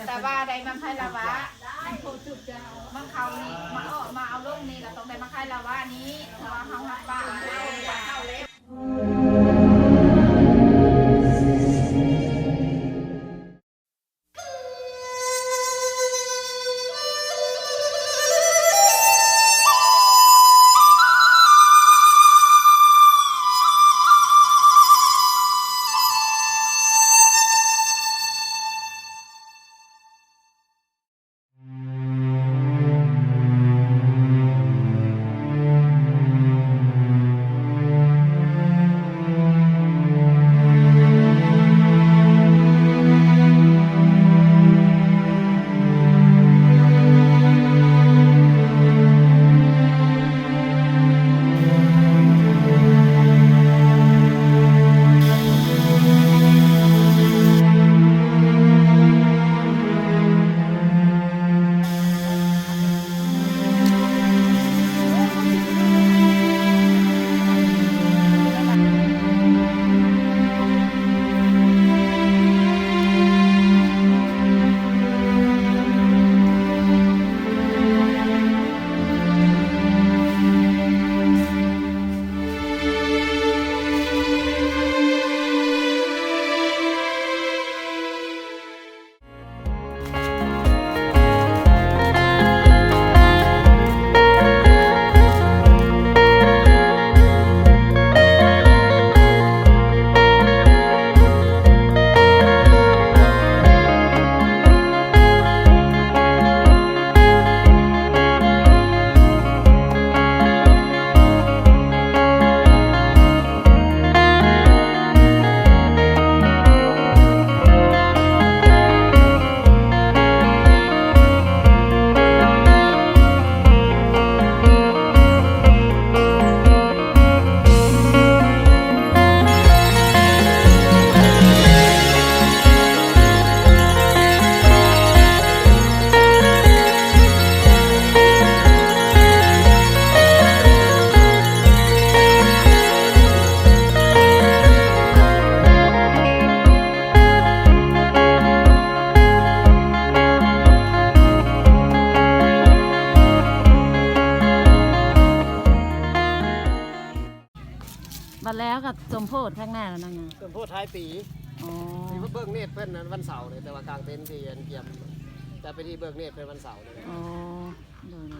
ແຕ່ວ່າໄດ້ມາໄຄລະວະ ມັນເຂົ້ານີ້ ມາເອົາ ມາເອົາລົງນີ້ ກໍຕ້ອງໄດ້ມາໄຄລະວະນີ້ ເພາະວ່າເຮົາຮັບປາກ. ບັດແລ້ວກໍສົມໂພດທາງໜ້າແລ້ວເນາະ. ສົມໂພດທ້າຍປີ. ອໍ ຊິເບິ່ງເນດເພິ່ນວັນເສົານີ້ ແຕ່ວ່າກາງເຕັນທີ່ອັນກຽມຈັດພິທີເບິ່ງເນດເພິ່ນວັນເສົານີ້. ອໍ ໂດຍ